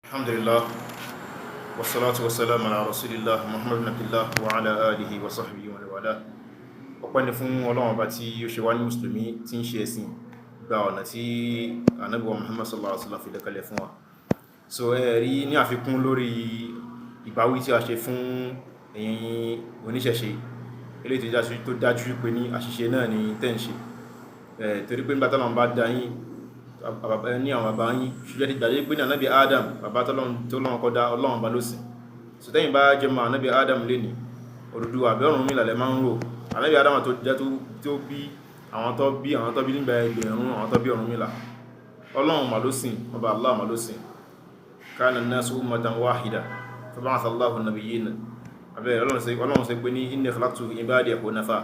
Alhamdulillah, wassalatu wassalamu ala rasulillah Muhammad ibn Abdullah wa ala alihi wa sahbihi wa wala. Ọpẹ́ ni fún Ọlọ́run Ọba tí ó ṣe wá ní Mùsùlùmí tí ń ṣe ẹ̀sìn gba ọ̀nà tí Ànábì wa Muhammad sallallahu alaihi wasallam fi lẹ́kalẹ̀ fún wa. So ẹ rí ní àfikún lórí ìbáwí tí a ṣe fún ẹ̀yin oníṣẹ̀ṣe, eléyìí tó dájú pé ní àṣìṣe náà ni tẹ́ ń ṣe. Torí pé nígbà tọ́lọ́run bá dá yín ní àwọn bàbá yín, ṣùgbọ́n ti gbàgbé pé ní Ànábì Adam, bàbá tọ́lọ́run kọ́ dá, Ọlọ́run bá ló sìn. So tẹ́yìn bá jẹ́ mọ́ Ànábì Adam lénìí, Odùduwà àbí Ọ̀rúnmìlà lẹ máa ń rò. Ànábì Adam tó jẹ́ tó bí àwọn tó bí àwọn tó bí nígbà ẹgbẹ̀rún àwọn tó bí Ọ̀rúnmìlà, Ọlọ́run mà ló sìn, ọba Allah mà ló sìn. Kana an-nasu ummatan wahida faba'atha Allahu an-nabiyyina. Abẹ́ Ọlọ́run ṣe pé ní inni khalaqtu ibadiya hunafa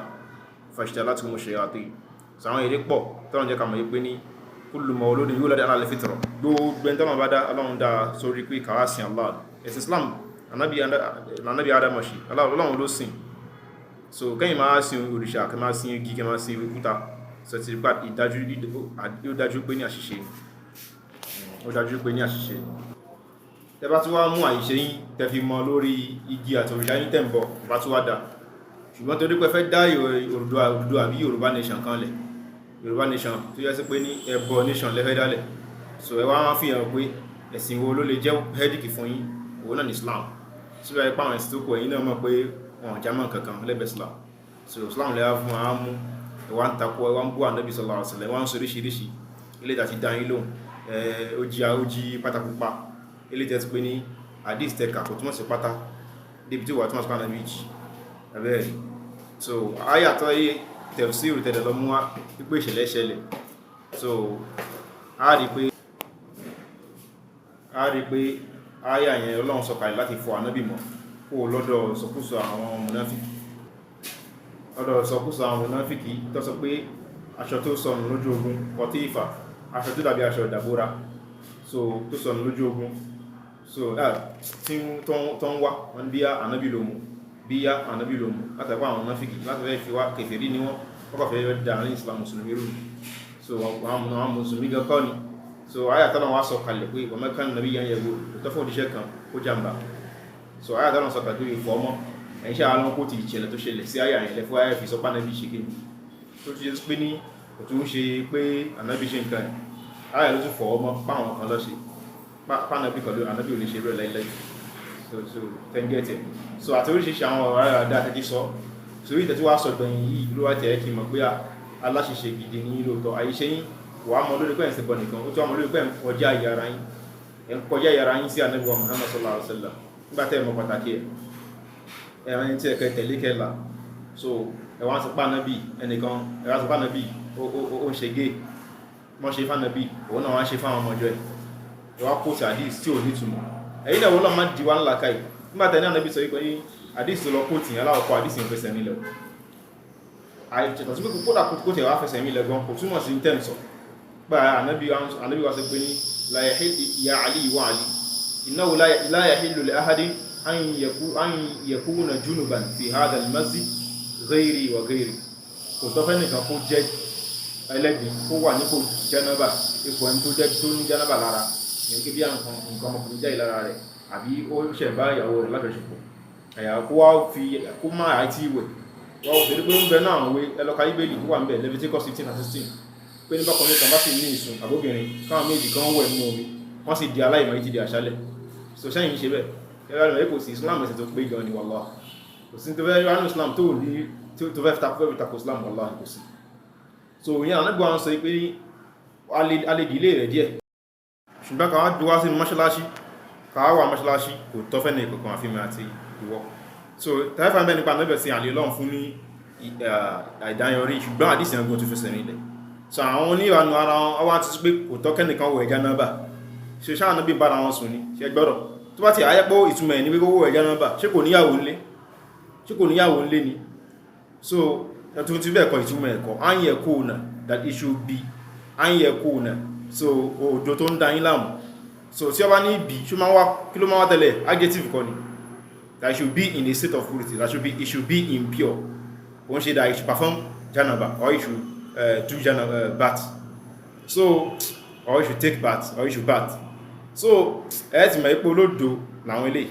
fajtalatuhumu shayatin. So àwọn èrè pọ̀ tọ́lọ́run jẹ́ ká mọ̀ pé ní kullu mawludin yuladu ala al-fitra, gbogbo ẹni tọ́lọ́run bá dá, Ọlọ́run dá sórí pé kàwá sin Allah. Ẹ̀sìn Islam Ànábì Adam ṣe, Ọlọ́run ló sìn. So kẹ́yìn máa sin òrìṣà, kẹ́ máa sin igi, kẹ́ máa sin òkúta. So ti pa ìdájú, ó dájú pé ní àṣìṣe ni, ó dájú pé ní àṣìṣe ni. Tẹ́ bá tún wá mú àìṣe yín tẹ́ fi mọ lórí igi àti òrìṣà yín tẹ́ ń bọ̀, bá tún wá dá. Ṣùgbọ́n torí pé fẹ́ dá Odùduwà àbí Yorùbá nation kan lẹ̀, Yorùbá nation tó yẹ sí pé ní ẹbọ nation lẹ́fẹ́ dálẹ̀. So ẹ wá fi hàn pé ẹ̀sìn wo ló lè jẹ́ headache fún yín, òun náà ní Islam. Síbẹ̀ ẹ pa àwọn ẹ̀sìn tó kù, ẹ̀yin náà mọ̀ pé wọn ò jámọ́ kankan lẹ́gbẹ̀ẹ́ Islam. So Islam lè wá fún wa mú, ẹ wá ń takò, ẹ wá ń bú Ànábì sallallahu alaihi wasallam, ẹ wá ń sọ oríṣiríṣi ilé ìjà ti dá yín lóhùn. Ó jí pátá pupa, ilé ìjà ti pé ní hadith tẹ̀ka kò túmọ̀ sí pátá débi tí wà túmọ̀ sí pátá méjì abẹ́rẹ́. So ayàtọ̀ yé tafsir tẹ̀lẹ̀ lọ mú wá pípé ìṣẹ̀lẹ̀ ṣẹlẹ̀. So a rí pé ayà yẹn, Ọlọ́run sọ̀kalẹ̀ láti fọ Ànábì mọ́ kó lọ́dọ̀ sọkúsọ àwọn mùnáfíkì, lọ́dọ̀ sọkúsọ àwọn mùnáfíkì tó sọ pé aṣọ tó sọnù lójú ogun, kọtífà, aṣọ tó dàbí aṣọ ìdàbóra, so tó sọnù lójú ogun, so tí tó ń wá wọn bí Ànábì ló mú, bí Ànábì ló mú, látàrí àwọn mùnáfíkì láti fẹ́ fi wá kèfèrí ní wọ́n, wọ́n kàn fẹ́ dà ní Islam mùsùlùmí rú. So àwọn mùsùlùmí gan kọ́ ni. So àyà tọ́lọ̀ wá sọ kalẹ̀ pé wa ma kana nabiyyan yaghul, kò tọ́ fún òjíṣẹ́ kan kó jàmbá. So àyà tọ́lọ̀ sọ kalẹ̀ pé ìfọ̀ ọmọ ẹ̀yìn ṣe àwọn kó ti ìṣẹ̀lẹ̀ tó ṣẹlẹ̀ sí àyà yẹn lẹ́fọ́ àyà fi sọ pé Ànábì ṣe kíni, tó ti ṣe pé ní kò tún ṣe pé Ànábì ṣe nǹkan ẹ̀. Àyà ló tún fọ̀ ọmọ páwọn kan lọ ṣe pànàbí kan ló Ànábì ò lè ṣe rẹ̀ láíláí. So tẹ́ngẹ̀tẹ̀. So àti oríṣiríṣi àwọn ọ̀rọ̀ àdá tẹ́tí sọ. So orí ìtẹ́tí wá sọ gbẹ̀yìn yìí ló wá tẹ̀ kí n mọ̀ pé aláṣìṣe gidi ní lóòótọ́. Àyíṣe yín wàá mọ lórí pé ẹ̀ ń ṣẹbọ nìkan, ó tún wà mọ lórí pé ẹ̀ ń kọjá ìyára yín, ẹ̀ ń kọjá ìyára yín sí Ànábì wa Muhammad sallallahu alaihi wasallam. Nígbà tẹ́ ẹ̀ mọ̀ pàtàkì ẹ̀, ẹ̀ ẹni tí ẹ̀ kẹ́ tẹ̀lé kẹ́ là. So ẹ̀ wá ń sọ pé Ànábì ẹnìkan, ẹ̀ wá sọ pé Ànábì ó ń ṣe gé wọ́n ṣe fánábì, òun náà wá ń ṣe fáwọn ọmọ ọjọ́ ẹ̀. Ẹ̀ wá kó sí hadith tí ò ní ìtumọ̀. Ẹ̀yin náà wọ́n lọ́ máa di wá ńlá káyì nígbà tẹ́ ní Ànábì sọ wípé hadith tó lọ kó tì yẹn aláwọ̀kọ́, hadith yẹn fẹsẹ̀ nílẹ̀ àìtẹ̀tọ̀ sí pé kódà kó tẹ̀ wá fẹsẹ̀ nílẹ̀ gan, kò túmọ̀ sí tẹ́ ń sọ pé Ànábì wa sọ pé ní ya Ali wa Ali innahu la yahillu li ahadin an yakuna junuban fi hadha al-masjid ghayri wa ghayri. Kò tọ́ fẹ́ nìkan kó jẹ́ ẹlẹ́gbin, kó wà nípò jẹ́nàbà, ipò ẹni tó jẹ́ tó ní jẹ́nàbà lára, ìyẹn kí bí nǹkan ọmọkùnrin jáde lára rẹ̀, àbí ó ṣẹ̀ bá ìyàwó rẹ̀ lájọṣepọ̀, ẹ̀yà kó wá fi kó má àìtí ìwẹ̀ wọ́n ò pé ń bẹ náà àwọn ẹlọ́ka Bíbélì tó wà ń bẹ̀, Leviticus 15 and 16, pé ní bákan kan bá sì ní ìsun àbóbìnrin, káwọn méjì kan wẹ̀ nínú omi, wọ́n sì di aláìmọ̀ títí di àṣálẹ̀. So sẹ́yìn ṣe bẹ́ẹ̀, ẹ̀rọ ìmọ̀ kò sí. Islam ẹ̀sìn tó pé gan ni, wallah. Kò sí tó fẹ́ ránú Islam tó ní tó fẹ́ tako Islam, wallah, kò sí. So ìyẹn àwọn ẹgbẹ́ wọn sọ pé a lè dìlé rẹ̀ díẹ̀, ṣùgbọ́n káwá wá sí mọ́ṣáláṣí, káwá wà mọ́ṣáláṣí, kò tọ́ fẹ́ ní ìkọ̀kan àfihàn àti ìwọ. So tẹ́fà ń bẹ́ nípa anábẹ̀ sí àlè lọ́n fún ní àìdáyọrí, ṣùgbọ́n àdìsí ẹgbọ́n tó fẹsẹ̀ nílẹ̀. So àwọn oníwànú ara wọn wá ti pé kò tọ́ kẹ́nìkan wọ ẹ̀já náà bà ṣe ṣáà náà bí bára wọn sùn ní ṣe gbọ́rọ̀ tó bá ti àyẹ́pọ̀ ìtumọ̀ ẹ̀ ní pé kó wọ ẹ̀já náà bà, ṣé kò níyàwó ńlé? Ṣé kò níyàwó ńlé ni? So ẹ̀tún ti bẹ́ẹ̀ kọ́ ìtumọ̀ ẹ̀kọ́ an yakuna, that it should be an yakuna. So òjò tó ń da yín láàmú. So tí ó bá ní bí ṣó máa wá, kí ló máa wá tẹ́lẹ̀? Adjective kọ́ ni, that it should be in a state of purity, that should be, it should be impure. Kò ń ṣe that it should perform janaba or it should do janaba, bath, so or you should take bath or you should bath. So ẹ ti mọ̀ pé olódo làwọn eléyìí,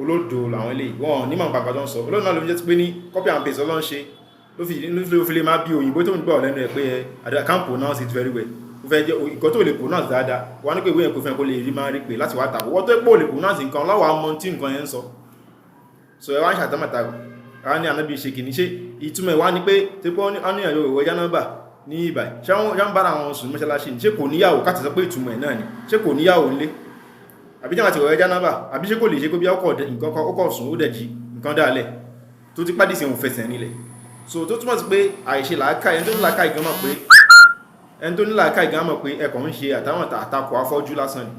olódo làwọn eléyìí, wọn ní mọ̀ pàpà tó ń sọ. Olódo náà ló fi jẹ́ pé ní copy and paste ọlọ́run ṣe ló fi lè máa bí òyìnbó tó ń gbọ́ lẹ́nu ẹ̀ pé ẹ I can't pronounce it very well. Ó fẹ́ jẹ́ nǹkan tó lè pronounce dáadáa wà ní pé ìwé yẹn kò fẹ́ kó lè rí máa rí pé láti wá tàbí wọ́n tó pò lè pronounce nǹkan láwàá mọ tí nǹkan yẹn ń sọ. So ẹ wá ń ṣàtọ́mọ̀ta wá ní ànábì ṣe kìíní ṣe ìtumọ̀ ẹ̀ wá ní pé tí pé wọ́n ní ẹ̀yọ́ ìwẹ̀ jánábà ní ìbà ṣé wọ́n bára àwọn sùn mọ́ṣáláṣí ní ṣé kò níyàwó káti sọ pé ìtumọ̀ ẹ̀ náà ni ṣé kò níyàwó ńlé àbí jẹ́ àti ìwẹ̀ jánábà àbí ṣé kò lè ṣe kó bí ọkọ̀ nǹkan ọkọ̀ sùn ó dẹ̀ jí nǹkan dálẹ̀ tó ti pàdé sí òun fẹsẹ̀ nílẹ̀. So tó túmọ̀ sí pé àìṣe làákà ẹni tó ní làákà ìgan mọ̀ pé ẹni tó ní làákà ìgan mọ̀ pé ẹkọ̀ ń ṣe àtàwọn àtakò afọ́jú lásán ni.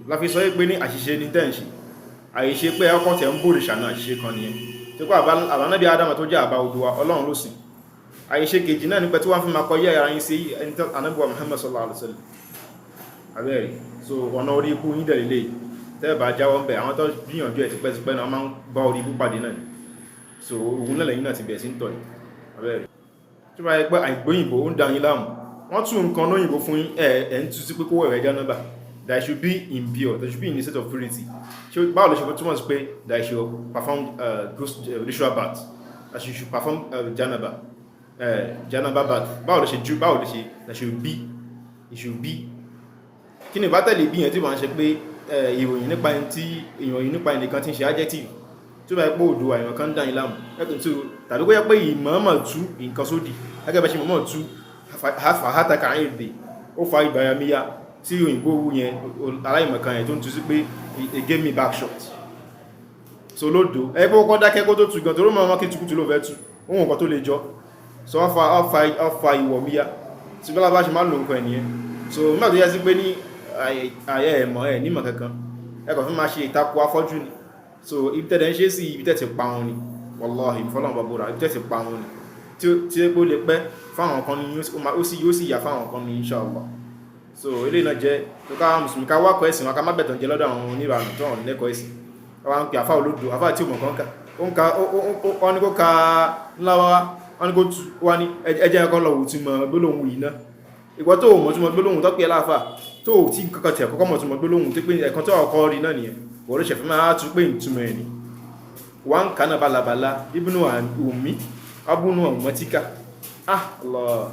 La fi sọ pé ní àṣìṣe ní tẹ́ ń ṣe, àìṣe pé ọkọ̀ tẹ̀ ń bòrìṣà náà àṣìṣe kan nìyẹn tí kó àbánábí Ádámà tó jẹ́ àbá odò wa Ọlọ́run ló sìn. Àìṣe kejì náà nípa tí wọ́n fi máa kọ yẹ́ ara yín sí ẹni tó Ànábì wa Muhammad sallallahu alaihi wasallam abẹ́rẹ́. So ọ̀nà orí ikú yín dẹ̀ lélẹ̀ tẹ́ bá jáwọ́ ń bẹ̀ àwọn tó gbìyànjú ẹ̀ tipẹ́tipẹ́ náà máa ń bá orí ikú pàdé náà ni. So òun náà lẹ́yìn náà ti bẹ̀ẹ̀ sí ń tọ̀ abẹ́rẹ́. Tí wọ́n yẹ pé àìgbóyìnbó ó ń da yín láàmú, wọ́n tún nǹkan lóyìnbó fún yín ẹ̀ ń tú sí pé kó wẹ̀rẹ̀ jánábà, that should be impure, that should be in a state of purity. Ṣé báwo ló ṣe túmọ̀ sí pé that should perform ritual bath, that she should perform janaba bath? Báwo ló ṣe ju báwo ló ṣe that should be, it should be kí ni ìbátẹ̀lẹ̀ bí yẹn tí wọ́n ṣe pé ìròyìn nípa ẹni tí ìròyìn nípa ẹnìkan tí ń ṣe adjective tí ó bá yẹ pé òdo àìmọ̀ kan ń dá yín láàmú ẹkùn tí ó tàbí kó yẹ pé ìmọ̀ọ́mọ̀ tú nǹkan sódì gẹ́gẹ́ bá ṣe mọ̀ọ́mọ̀ tú fàhátàkà àìrèdè ó fa ìbáyamíyá tí òyìnbó wú yẹn aláìmọ̀kan yẹn tó ń tú sí pé it gave me back shot. So lódò ẹ pé ó kọ́ dákẹ́ kó tó tú gan tó ló mọ̀ wọn kí tukutu ló fẹ́ tú ohun nǹkan tó lè jọ. So ó fa ìwọ̀ míyá tí bọ́lá bá ṣe máa ń lo nǹkan ẹ̀nìyẹn. So nígbà tó yẹ sí pé ní àyẹ ẹ̀mọ̀ ẹ̀ nímọ̀ kankan ẹ kàn fún máa ṣe ìtakò afọ́jú ni. So ibi tẹ́lẹ̀ ń ṣe sí ibi tẹ́ ti pa wọn ni, wallahi fọlọ́n bàbúrà ibi tẹ́ ti pa wọn ni tí ó lè pẹ́ fáwọn kan ní yóò sì yà fáwọn kan ní inshallah. So eléyìí náà jẹ́ tó ká mùsùlùmí ká wákọ̀ ẹ̀sìn wọn ká má bẹ̀tàn jẹ́ lọ́dọ̀ àwọn oníranù tó hàn lẹ́kọ̀ọ́ ẹ̀sìn. Wọ́n ń pè àfá olódò, àfá tí ò mọ̀ kan kà ó ń ka, ó ní kó ka ńlá wá, wọ́n ní kó tú wá ní ẹjẹ́ ẹ̀kọ́ lọ wò tí mọ̀ gbólóhùn yìí ná. Ìwọ tó mọ̀ tí mọ̀ gbólóhùn tó pè é láàfà tó tí kankan tẹ̀ kọ́kọ́ mọ̀ tí mọ̀ gbólóhùn tó pé ẹ̀kan tó ọkọ̀ rí náà nìyẹn, wọ́n ló ṣẹ̀fẹ́ máa tún pé ìtumọ̀ ẹ̀ ni wọ́n ń kà náà balabala ibùnú omi abúnú ọmọtíkà. Ah Allah.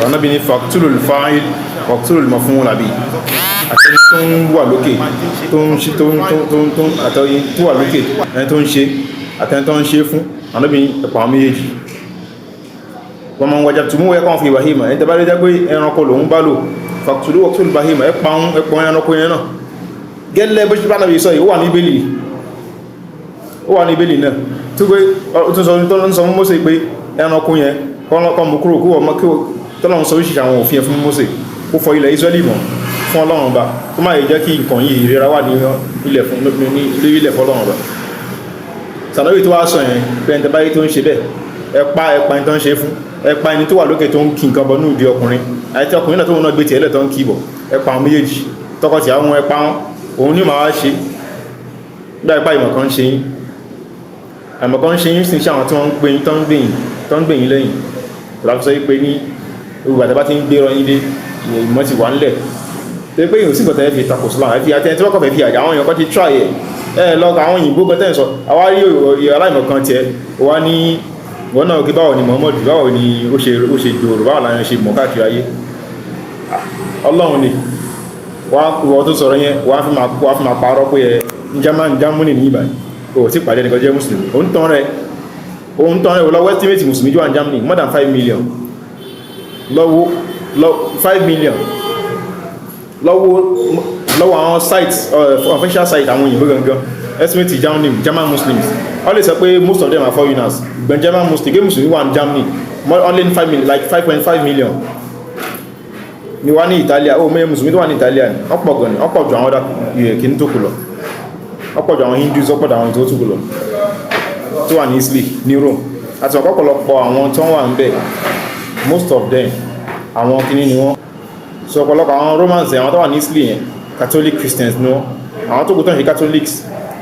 Ànábì ní faqtulul fa'il waqtulul maf'ul bihi, àtẹni tó ń wà lókè tó ń ṣe tó ń àtẹni tó wà lókè ẹni tó ń ṣe àtẹni tó ń ṣe fún. Ànábì ní ẹ̀pọ̀ àwọn méjèèjì wọ́n máa ń wájà tùmú ẹ̀kọ́ fi bahima ẹni tẹ́bá lè jẹ́ pé ẹranko lòun bá lò faqtulu waqtulul bahima ẹ̀pọ̀ àwọn ẹranko yẹn náà gẹ́lẹ́ bó ṣe bá Ànábì sọ yìí, ó wà ní Bíbélì, ó wà ní Bíbélì náà tó pé ó tún sọ tó ń sọ fún Mósè pé ẹranko yẹn kọ́ mú kúrò kó ọmọ kí tọ́lọ́run sọ oríṣiríṣi àwọn òfin fún Mósè kó fọ ilẹ̀ Ísírẹ́lì mọ́ fún Ọlọ́run ọba kó má yẹ jẹ́ kí nǹkan yìí ìrora wà ní ilẹ̀ fún ní ilẹ̀ fún Ọlọ́run ọba. Sànàbí tó wá sọ yẹn pé ẹni tẹ́báyé tó ń ṣe bẹ́ẹ̀ ẹ pa, ẹ pa ẹni tó ń ṣe fún, ẹ pa ẹni tó wà lókè tó ń kí nǹkan bọ ní ìdí ọkùnrin àti ọkùnrin náà tó ń náà gbé tiẹ̀ lẹ̀ tó ń kí bọ̀, ẹ pa àwọn méjèèjì tọkọtì àwọn ẹ pa wọn. Òun ní màá wá ṣe nígbà ipá ìmọ̀ kan ń ṣe yín, àmọ̀ kan ń ṣe yín sì ń ṣe àwọn tí wọ́n ń pè yín tó ń gbè yín lẹ́yìn láti sọ pé ní gbogbo àtàbá tí ń gbé rọ yín dé ìmọ̀ ti wà ńlẹ̀ tó pé èyàn sì gbọ́tẹ̀ fi takò sílá àti àti ẹni tí wọ́n kọ̀ fẹ́ fi àjà àwọn èèyàn kan ti try ẹ̀ ẹ lọ́kọ̀ àwọn òyìnbó gan tẹ́ ń sọ àwa rí aláìmọ̀ kan tiẹ̀ wá ní ìwọ náà kí báwo ni Muhammadu, báwo ni ó ṣe gbòòrò, báwo làwọn ṣe mọ̀ káàkiri ayé? Ọlọ́run ni wọ́n tó sọ̀rọ̀ yẹn wọ́n fi máa parọ́ pé ẹ ní Germany ní ìbàdí o ti pàdé ẹnìkan jẹ́ mùsùlùmí. Ó ń tán rẹ̀, ó ń tán rẹ̀. Wọ́n lọ́wọ́ estimate mùsùlùmí jọ wà ní Germany more than 5 million lọ́wọ́ 5 million lọ́wọ́ àwọn site, official site àwọn òyìnbó gangan estimate Germany, German Muslims. Wọ́n lè sọ pé most of them are foreigners gbọ̀n German Muslim gbé mùsùlùmí wà ní Germany more only 5 million, like 5.5 million ni wá ní Italia. Ó mẹ́yẹ mùsùlùmí tó wà ní Italia ni wọ́n pọ̀ gan ni, wọ́n pọ̀ ju àwọn ọ̀dà kìíní tó kù lọ, wọ́n pọ̀ ju àwọn Hindus, wọ́n pọ̀ ju àwọn tó kù lọ tó wà ní Italy, ní Rome àti ọ̀pọ̀lọpọ̀ àwọn tó wà ń bẹ̀. Most of them àwọn kìíní ni wọ́n. So ọ̀pọ̀lọpọ̀ àwọn Romans, àwọn tó wà ní Italy yẹn, Catholic Christians ni wọ́n. Àwọn tó kù tó ń ṣe Catholics,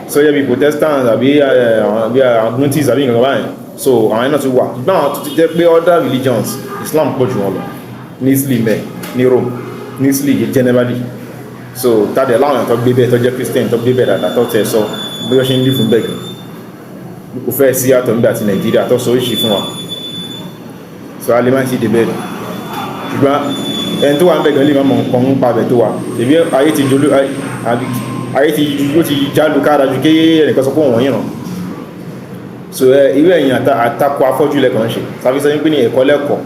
so yẹ bí Protestants àbí àwọn Adventists àbí nǹkan báyìí. So àwọn náà tún wà ṣùgbọ́n àwọn tó ti jẹ́ pé other religions, Islam pọ̀ jù wọn lọ ní Italy mẹ́ ní Rome. Ní Italy generally. So tàdé láwọn tó gbé bẹ́ẹ̀, tó jẹ́ Christian, tó gbé bẹ́ẹ̀ dáadáa, tó tẹ̀ sọ bí wọ́n ṣe ń lì fún bẹ́ẹ̀ gan, kò fẹ́ sí àtọ̀ nígbà tí Nàìjíríà tó sọ oríṣi fún wa. So a lè má ti débẹ̀, ṣùgbọ́n ẹni tó wà ń bẹ̀ gan lè má mọ̀ nǹkan ń pa bẹ̀ tó wà. Èmi ayé ti jolú, ayé ti ó ti jálu kára ju kí ẹnìkan sọ pé òun wọ̀nyí ràn. So ẹ irú ẹ̀yìn àtakò afọ́jú lẹ́kọ̀ọ́ ń ṣe tàbí sọ pé ní ẹ̀kọ́ lẹ́kọ̀ọ́.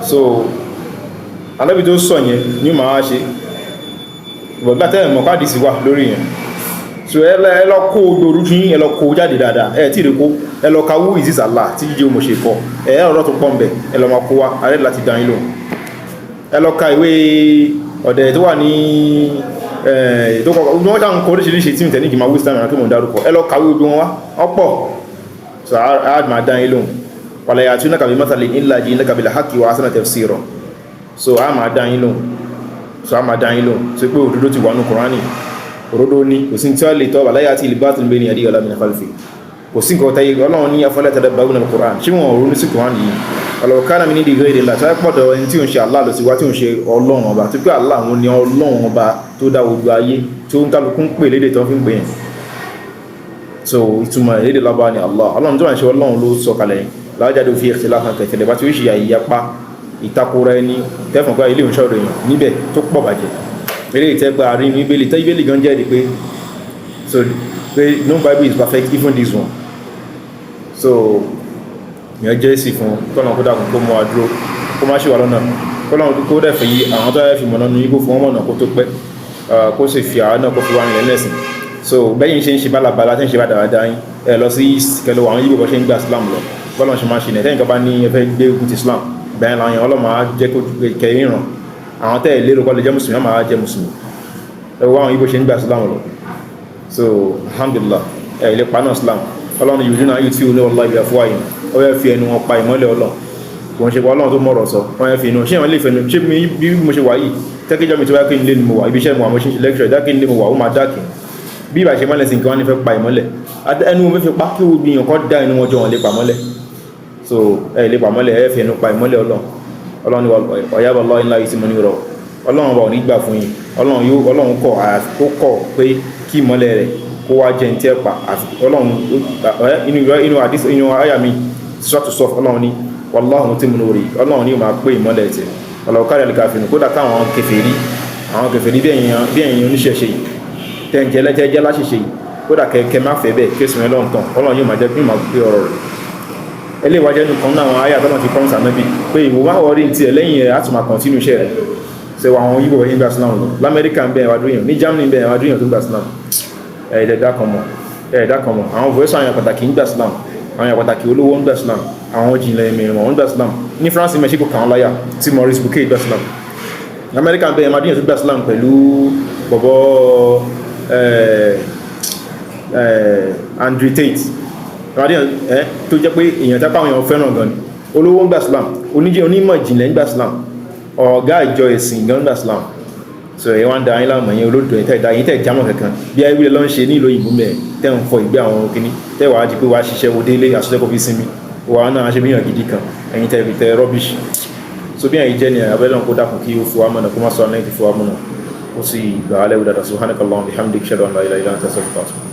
So anábì tó sọ yẹn ní màá ṣe ìbọ̀gbà tẹ́lẹ̀ mọ̀ káàdì sí wà lórí yẹn. So ẹ lọ kó gbòòrú fún yín, ẹ lọ kó jáde dáadáa. Ẹ tí ì kó, ẹ lọ ka "Who is this Allah" tí jíjẹ́ mo ṣe kọ ẹ ọ̀rọ̀ tó pọ̀ ń bẹ̀, ẹ lọ máa kó wa arẹ́ láti dá yín lóhùn. Ẹ lọ ka ìwé ọ̀dẹ̀ tó wà ní tó kọ wọ́n ṣáà ń kọ oríṣiríṣi tí mi tẹ̀ ní kí n máa waste time kí mo dárúkọ. Ẹ lọ kàwé gbogbo wọn wá ọ̀pọ̀. So a máa dá yín lóhùn. Wala ya'tunaka bi mathalin illa ji'naka bil haqqi wa ahsana tafsira. So a máa dá yín lóhùn. So a máa dá yín lóhùn so pé òdodo ti wà ní Kùránì, òdodo ní kò sí tí wọ́n lè tọ́ wala ya'ti al batil min bayni yadayhi wala min khalfihi. Kò sí nǹkan tẹ́yẹ. Ọlọ́run ní afala yatadabbaruna al-Qur'an, ṣé wọn ò ronú sí Kùránì yìí? Walau kana min indi ghayri Allah, tó yẹ pọ̀dọ̀ ẹni tí ò ń ṣe Allah lọ sí wá, tí ò ń ṣe Ọlọ́run ọba, tó pé Allah òun ni Ọlọ́run ọba tó dá gbogbo ayé, tó ń kálukú ń pè lédè tó fi ń pè yẹn. So ìtumọ̀ lédè lábá ni Allah. Ọlọ́run tó wà ń ṣe Ọlọ́run ló sọ kalẹ̀ yẹn lawajadu fihi ikhtilafan kathira, bá ti rí ṣìyà ìyapa ìtakora ẹni tẹ́fọ̀n pé ilé ìṣọ́ ròyìn níbẹ̀ tó pọ̀ bàjẹ́. Eré ìtẹ́gbà àárín ní Bíbélì tẹ́ Bíbélì gan jẹ́rìí pé, so pé no Bible is perfect, even this one. So ìyẹn jẹ́ èsì fún kọ́nà kó dàkún, kó mú wa dúró, kó má ṣe wà lọ́nà, kọ́nà kó dẹ̀ fẹ́ yí àwọn tó yẹ fi mọ̀nà ní kó fún wọn mọ̀nà kó tó pẹ́, kó sì fi àwọn náà kó fi wá nílẹ̀ lẹ́sìn. So bẹ́yìn ṣe ń ṣe bálabàlá, tẹ́ ń ṣe bá dáadáa yín, ẹ lọ sí kẹlẹ́ àwọn yíbo bọ́ ṣe ń gba Islam lọ, bọ́lá ṣe máa ṣe nẹ̀. Tẹ́yìn kan bá ní ẹ fẹ́ gbé ogun ti Islam bẹ́ẹ̀ làwọn yẹn, ọlọ́mọ á jẹ́ kó kẹrin ràn àwọn tẹ́ ẹ̀ lérò kọ́ lè jẹ́ mùsùlùmí, á máa jẹ́ mùsùlùmí. Ẹ wo àwọn yíbo ṣe ń gba Islam lọ. So alhamdulillah, ẹ ilé pa náà Islam. Ọlọ́run yìí náà yìí tí ó ní ọlọ́ ibi àfọwà yìí, ó yẹ fi ẹnu wọn pa ìmọ́lẹ̀ Ọlọ́run. Kò ń ṣe pé Ọlọ́run tó mọ̀rọ̀ sọ, wọ́n yẹ fi inú ṣé wọ́n lè fẹnu ṣé bí mo ṣe wà yìí, tẹ́kíjọ́ mi tó wá kí n lé ni mo wà, ibi iṣẹ́ mo wà, mo ṣe ń ṣe lecture, ìdákí n lé mo wà, ó máa dákì bí ìbà ṣe mọ́lẹ̀ sí nǹkan wọn ní fẹ́ pa ìmọ́lẹ̀ ẹnu wọn fẹ́ fi pa kí gbogbo èèyàn kọ́ dá ẹnu wọn jọ, wọn lè pa mọ́lẹ̀. So ẹ lè pa mọ́lẹ̀, ẹ fi ẹnu pa ìmọ́lẹ̀ Ọlọ́run. Ọlọ́run ni ọ̀yábọ̀ lọ́ọ́ ńlá yìí tí mo ní rọ. Ọlọ́run ọba ò ní gbà fún yín. Ọlọ́run yóò, Ọlọ́run kọ̀, ó kọ̀ pé kí ìmọ́lẹ̀ rẹ̀ kó wá jẹ́ ní tí ẹ pa. Ọlọ́run inú àdís, inú àyà mi Suratu Saf, Ọlọ́run ní wallahu mutimmu nuri, Ọlọ́run ní máa pé ìmọ́lẹ̀ tẹ̀ walau kariha al-kafirun, kódà káwọn kèfèrí, àwọn kèfèrí bí ẹ̀yin oníṣẹ̀ṣe yìí tẹ́ǹjẹ́ lẹ́jẹ́ láṣìṣe yìí, kódà kẹ́kẹ́ má fẹ́ bẹ́ẹ̀ kí èsì ọlọ́run tán, Ọlọ́run yóò máa jẹ́ bí máa pé ọ̀rọ̀ rẹ̀. Eléyìí wájẹ́ nìkan náà àwọn àyà tọ́nà ti promise ànábì pé ìwò má wọrí ti ẹ̀ lẹ́yìn ẹ̀ á tún máa continue iṣẹ́ rẹ̀. Ṣe wà àwọn yíbo yìí gba Islam lọ lamẹ́ríkà ń bẹ̀ wá dúnyàn, ní Germany ń bẹ̀ wá dúnyàn tó gba Islam. Ẹ̀ẹ́dẹ̀dá kan mọ̀, ẹ̀ẹ́dá kan mọ̀. Àwọn voice, àwọn èèyàn pàtàkì ń gba Islam, àwọn èèyàn pàtàkì olówó ń gba Islam, àwọn jìnlẹ̀ ìmọ̀ ń gba Islam. Ní France, Mexico kàn án láyà tí Maurice Bucaille gba Islam. Amẹ́ríkà ń bẹ̀ wá dúnyàn tó gba Islam pẹ̀lú bọ̀bọ̀ Andrew Tate tó jẹ́ pé èèyàn tẹ́pá àwọn èèyàn fẹ́ràn gan ni. Olówó ń gba Islam, oníjẹ́ onímọ̀ ìjìnlẹ̀ ń gba Islam, ọ̀gá ìjọ ẹ̀sìn gan ń gba Islam. So ẹ̀ wá ń da yín láàmú, ẹ̀yin olódò ẹ̀ tẹ́ da yín tẹ́ jámọ̀ kankan bí ayé wílẹ̀ ló ń ṣe ní ìlú òyìnbó mẹ́ tẹ́ ń fọ ìgbé àwọn kìíní tẹ́ wàá di pé wàá ṣiṣẹ́ wo délé àṣọṣẹ́ kó fi sinmi wàá náà ṣe bíyàn gidi kan, ẹ̀yin tẹ́ fi tẹ́ rubbish. So bí ẹ̀yin jẹ́ ni abẹ́lẹ́ kó dákun kí ó fi wá mọ̀nà, kó má sọ ọ́nà ti fi wá mọ̀nà, ó sì gbà á lẹ́wọ̀ dáadáa. Subhanakallahumma bihamdik, ashhadu an la ilaha illa anta, astaghfiruka wa atubu.